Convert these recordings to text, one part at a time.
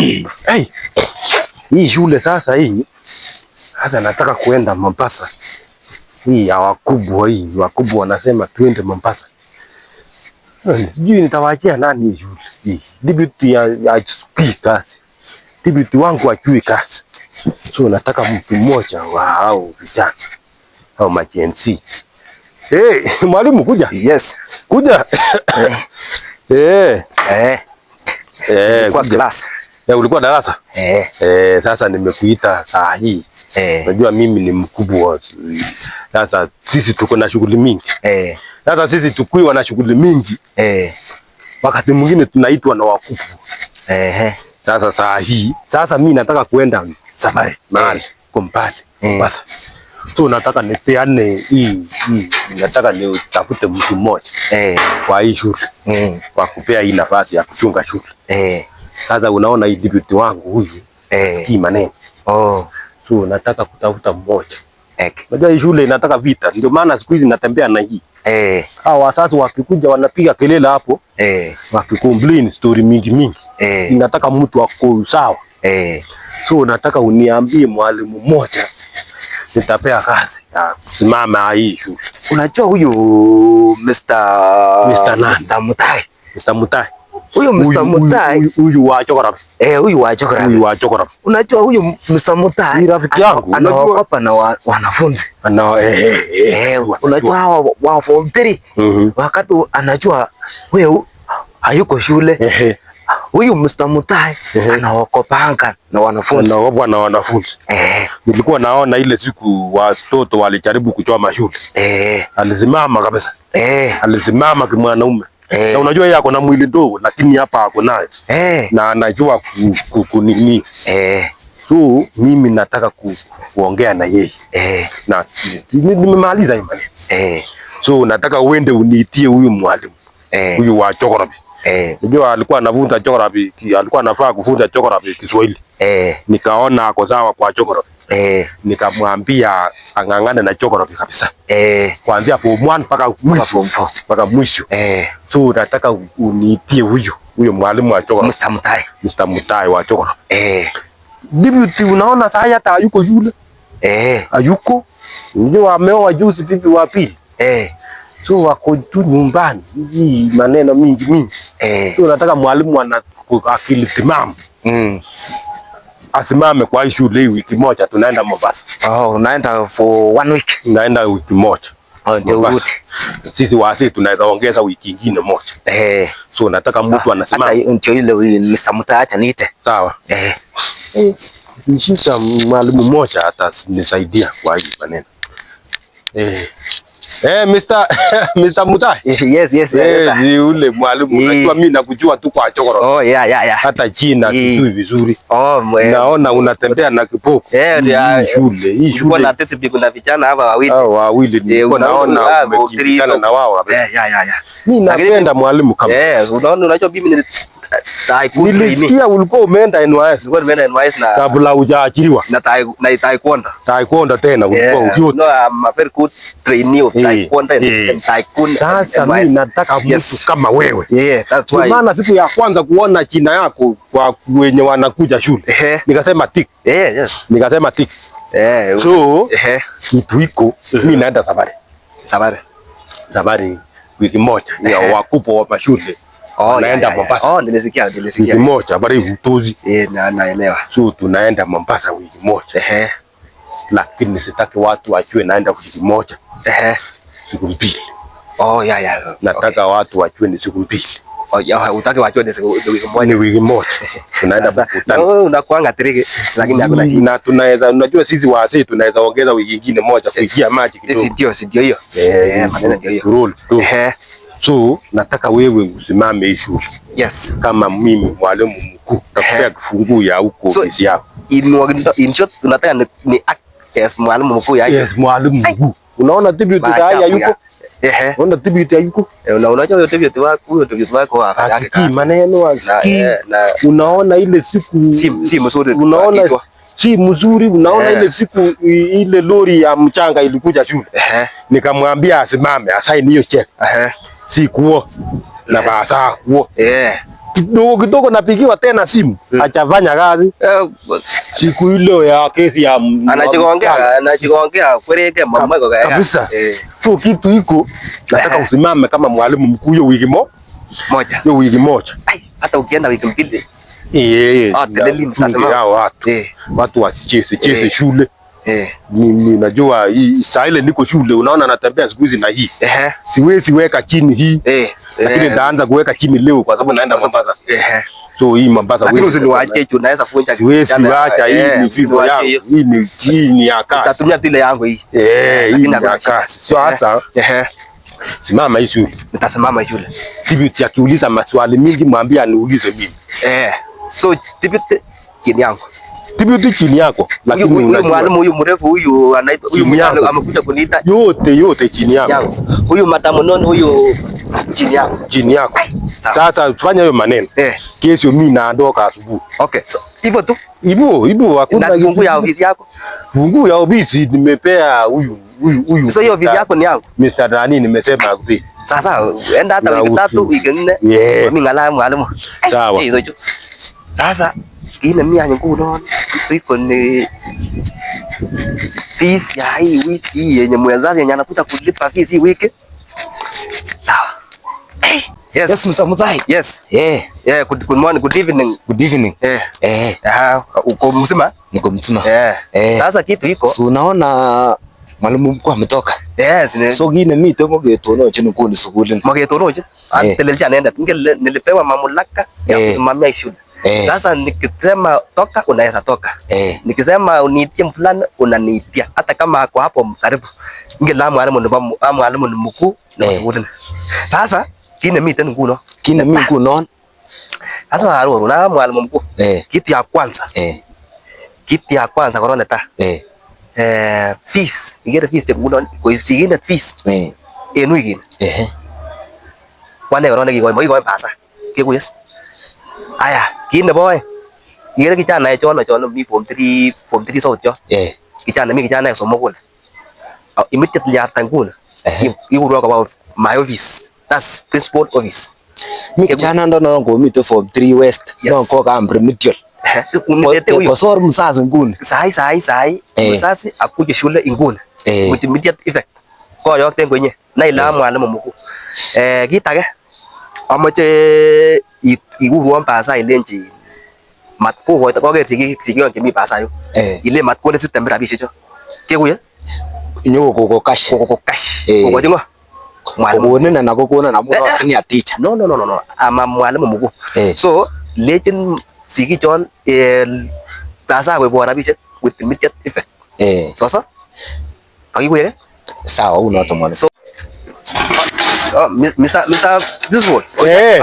Hey, hii shule sasa hii sasa nataka kuenda Mombasa. Hii ya wakubwa, hii wakubwa wanasema tuende Mombasa. Sijui nitawaachia nani hii shule. Hii deputy ya sikii kazi. Deputy wangu ajui kazi. So nataka mtu mmoja wa hao vijana au ma Gen Z. Hey, mwalimu kuja. Yes. Kuja. Eh. Eh. Eh, kwa kuja. Class. Eh, ulikuwa darasa? Eh. Eh, sasa nimekuita saa hii. Unajua mimi ni mkubwa. Sasa sisi tuko na shughuli mingi. Sasa sisi tukiwa na shughuli mingi, wakati mwingine tunaitwa na wakubwa. Sasa saa hii, sasa mimi nataka kuenda safari mahali Kompasi, Mombasa. So nataka nipeane hii, nataka nitafute mtu mmoja kwa hii shule kwa kupea hii nafasi ya kuchunga shule. Sasa unaona hii deputy wangu huyu sikii maneno. Oh. So nataka kutafuta mmoja. Ek. Unajua hii shule inataka vita, ndio maana siku hizi natembea na hii. Hao wazazi wakikuja wanapiga kelele hapo, wakicomplain story mingi mingi. Inataka mtu ako sawa. So nataka uniambie mwalimu mmoja nitapea kazi ya kusimama hii shule. Unajua huyu Mr. Mr. nani? Mr. Mutai. Mr. Mutai. Huyu Mr. Mutai. Huyu wa geography. Eh, huyu wa geography. Huyu wa geography. Unajua huyu Mr. Mutai Ni rafiki yangu. Anaogopa na wanafunzi. Ana Eh, unajua hawa wa form 3 wakati anajua wewe hayuko shule. Huyu Mr. Mutai anaogopanga na wanafunzi. Anaogopa na wanafunzi. Nilikuwa naona ile siku watoto walijaribu kuchoma shule. Alisimama kabisa. Alisimama kimwanaume. Na unajua yeye ako na mwili ndogo lakini hapa ako naye. Na anajua kunini. So mimi nataka kuongea na yeye. Na nimemaliza hii maneno. So nataka uende uniitie huyu mwalimu. Huyu wa geography. Unajua alikuwa anafunza geography, alikuwa anafaa kufunza geography Kiswahili. Nikaona ako sawa kwa geography. Nikamwambia ang'ang'ane na geography kabisa. Kuanzia form 1 mpaka mwisho. Form 4. Mpaka mwisho. So nataka uniitie huyo mwalimu wa geography. Mr. Mutai. Mr. Mutai wa geography. Deputy unaona sasa hata hayuko shule. Hayuko. Unajua ameoa juzi bibi wa pili. So wako tu nyumbani. Hii maneno mingi mingi. So nataka mwalimu ana akili timamu. Asimame kwa hii shule hii wiki moja, tunaenda Mombasa. Oh, unaenda for one week. Tunaenda wiki moja. Oh, ndio Mombasa. urudi. Sisi wasi tunaweza ongeza wiki ingine moja. So nataka mtu anasimama. Hata ndio ile huyu Mr. Mutai acha niite. Sawa. Nishika mwalimu mmoja atanisaidia kwa hii maneno. Mr. Mutai. Yes, yes, yes, yes. Ni ule mwalimu. Unajua mimi nakujua tu kwa chokoro. Oh, yeah, yeah, yeah. Hata jina sijui vizuri. Oh, Naona unatembea na kiboko. Eh, Hii shule, hii Nilikuwa shule. na tete kuna vijana hapa wawili. Hao wawili nilikuwa naona umekimbizana na wao kabisa. Yeah, yeah, yeah, yeah. Mimi napenda mwalimu kama. Unaona, unajua mimi ni taekwondo. Nilisikia ulikuwa umeenda NYS. Nilikuwa nimeenda NYS na kabla hujaajiriwa. Na taekwondo. Taekwondo tena ulikuwa ukiwa. No, I'm a very good trainee of taekwondo and taekwondo. Sasa mimi nataka mtu kama wewe. Yeah, that's why. Maana siku ya kwanza kuona jina yako kwa wenye wanakuja shule. Nikasema tick. Yeah, yes. Nikasema tick. So, kitu iko, mimi naenda safari. Safari. Safari wiki moja ya wakubwa wa mashule. Oh, Tunaenda yeah, yeah, yeah. Mombasa. Oh, nilisikia. Wiki moja, habari utozi. Naelewa. So tunaenda Mombasa wiki moja. Lakini sitaki watu wajue naenda wiki moja. Siku mbili. Oh, yeah, yeah. Nataka watu wajue ni siku mbili. Oh, yeah, utaki wajue ni siku wiki moja. Ni wiki moja. Tunaenda Sasa, mkutano. wewe unakuanga tricky, lakini hakuna shida. Na tunaweza, unajua sisi wazee tunaweza ongeza wiki nyingine moja kuingia maji kidogo. Si ndio hiyo? Maneno ndio hiyo. Roll, roll. So nataka wewe usimame hii shule. Yes. Kama mimi mwalimu mkuu nakupea kifunguo ya huko So, ofisi yako. In short unataka ni act as mwalimu mkuu ya Yes, mwalimu mkuu. Unaona deputy Maajabu saa hii hayuko? ya. Unaona deputy hayuko? Unajua huyo deputy wako, huyo deputy wako hafanya Hasikii kazi. maneno, hasikii. Na Unaona ile siku si mzuri kwa Unaona kichwa. si mzuri, unaona ile siku ile lori ya mchanga ilikuja shule. Nikamwambia asimame, asaini hiyo check. Sikuo. Na basa kuo. Kidogo kidogo napigiwa tena simu. Hajafanya kazi. Siku ile ya kesi ya anajigongea anajigongea kwereke mama kwa kabisa. So kitu iko nataka usimame kama mwalimu mkuu hiyo wiki moja. Hiyo wiki moja. Ai, hata ukienda wiki mbili. Nasema hao watu. Watu wasicheze cheze shule. Mimi najua hii saa ile niko shule, unaona natembea siku hizi na hii. Siwezi weka chini hii. Lakini nitaanza kuweka chini leo kwa sababu naenda Mombasa. So hii Mombasa lakini usiniwache tu, naweza funja. Siwezi waacha hii ni vivo yangu. Hii ni ya kazi. Nitatumia tu ile yangu hii. Hii ni ya kazi. Sasa simama hii shule. Nitasimama shule. Deputy akiuliza maswali mingi mwambie aniulize mimi. So deputy chini yangu. Deputy chini yako, lakini huyu mwalimu huyu mrefu huyu anaitwa huyu mwalimu amekuja kuniita yote chini yako. Huyu matamunon huyu chini yako. Chini yako. Sasa fanya hiyo maneno. Kesho mimi naondoka asubuhi. Okay. So hivyo tu. Hivyo hakuna na fungu ya ofisi yako. Fungu ya ofisi nimepea huyu. So hiyo ofisi yako ni yangu. Mr. Dani nimesema akupe. Sasa enda hata wiki 3 wiki 4. Mimi ngala mwalimu. Sawa. Sasa kile mimi nguno iko ni fees ya hii wiki yenye mzazi yenye anakuta kulipa fees hii wiki. Sawa. Yes. Yes, Mr. Mutai. Yes. Yeah. Good morning, good evening. Good evening. Aha, uko mzima? Niko mzima. Sasa kitu iko. So unaona mwalimu mkuu ametoka. Yes. So gine mimi tomo getono chini kwa sukuli. Magetono chini. Atelelja nenda. Nilipewa mamlaka ya kusimamia shule. Sasa nikisema toka unaweza toka. Nikisema uniitie mfulani unaniitia hata kama ako hapo karibu. Ngela mwalimu ni mwalimu ni mkuu na sukuli. Sasa kine mimi tena nguno. Kine mimi nguno. Sasa haruo na mwalimu mkuu. Kitu ya kwanza. Kitu ya kwanza korona ta. Fees. Igere fees te nguno ko sigine fees. En wiki. Kwane korona kikoi mo kikoi pasa. Kikuyes. Aya, kit nebo oeng. Igere kijana chono mi form 3, form 3 south cho. Kijana mi kijana somok kole. Immediately after nguni. Ikurwa koba my office. That's principal office. Mi kijana ndo no komiten form 3 west. No ko kam remedial. Kosor mzazi nguni. Sai. Mzazi akuje shule inguni. With immediate effect. Koyokten kwenye. Na ila mwalimu mkuu. Kit age. Amache ikurwon pasa ilenchi mat kokoito koker sigik chemi pasa yu. Ile mat konde system rabisiek cho. Kekuye? Inyo koko cash. Koko cash. Kokochi ng'o? Kokonin anan kokonon amun senior teacher. No. Ama mwalimu mkuu. So lechin sigik chon pasa koibwon rabisiek with immediate effect. Sasa? Kakikuye? Sawa, unoto mwalimu. So, Mr. This one.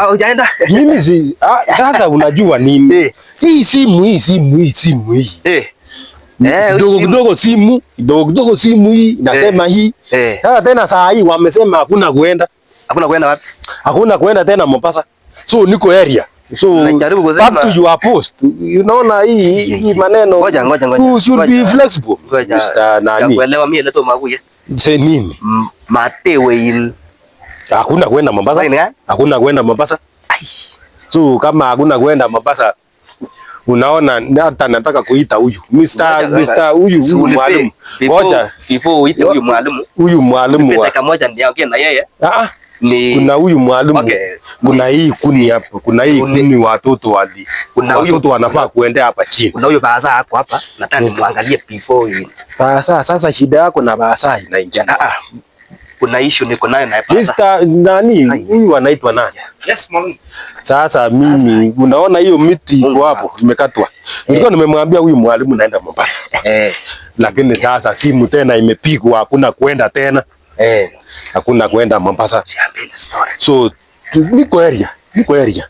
Hujaenda? Mimi si sasa unajua nini? Hii simu hii. Kidogo simu, kidogo simu hii nasema hii. Sasa tena saa hii wamesema hakuna kuenda. Hakuna kuenda wapi? Hakuna kuenda tena Mombasa. So niko area. So back to your post. Unaona hii maneno. Ngoja. You should be flexible. Mr. Nani? Kuelewa mimi leto makuye. Je nini? Matewe il. Hakuna kwenda Mombasa. Hakuna kwenda Mombasa. So kama hakuna kwenda Mombasa unaona hata nataka kuita huyu Mr. huyu mwalimu. Ngoja before uite huyu mwalimu. Huyu mwalimu wa dakika moja ndio ongea na yeye. Ni kuna huyu mwalimu. Kuna hii kuni hapo. Kuna hii kuni watoto wali. Kuna watoto wanafaa kuendea hapa chini. Kuna huyu baza hapo hapa. Nataka nimwangalie before hii. Baza sasa shida yako na baza inaingia. Kuna issue niko nayo na Mr. nani huyu anaitwa nani? Yes mwalimu. Sasa mimi unaona hiyo miti iko hapo imekatwa. Nilikuwa nimemwambia huyu mwalimu naenda Mombasa. Lakini sasa simu tena imepigwa, hakuna kuenda tena. Hakuna kuenda Mombasa. So niko area. Niko area.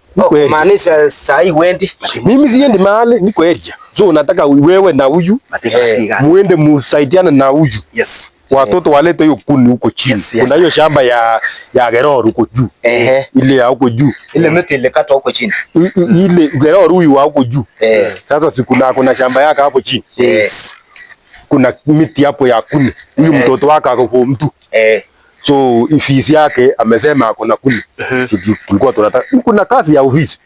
Maanisha saa hii wendi? Mimi siendi mahali, niko area. So unataka wewe na huyu muende musaidiane na huyu. Yes. Watoto walete hiyo kuni huko chini. Yes, yes. Kuna hiyo shamba ya Geroro huko juu. Ile ya huko juu. Ile miti ilikatwa huko chini. Ile Geroro huyu wa huko juu. Sasa si kuna shamba yake hapo chini. Yes. Kuna miti hapo ya kuni. Huyu mtoto wake ako form 2. So ofisi yake amesema kuna kuni. Tulikuwa tunataka kuna kazi ya ofisi.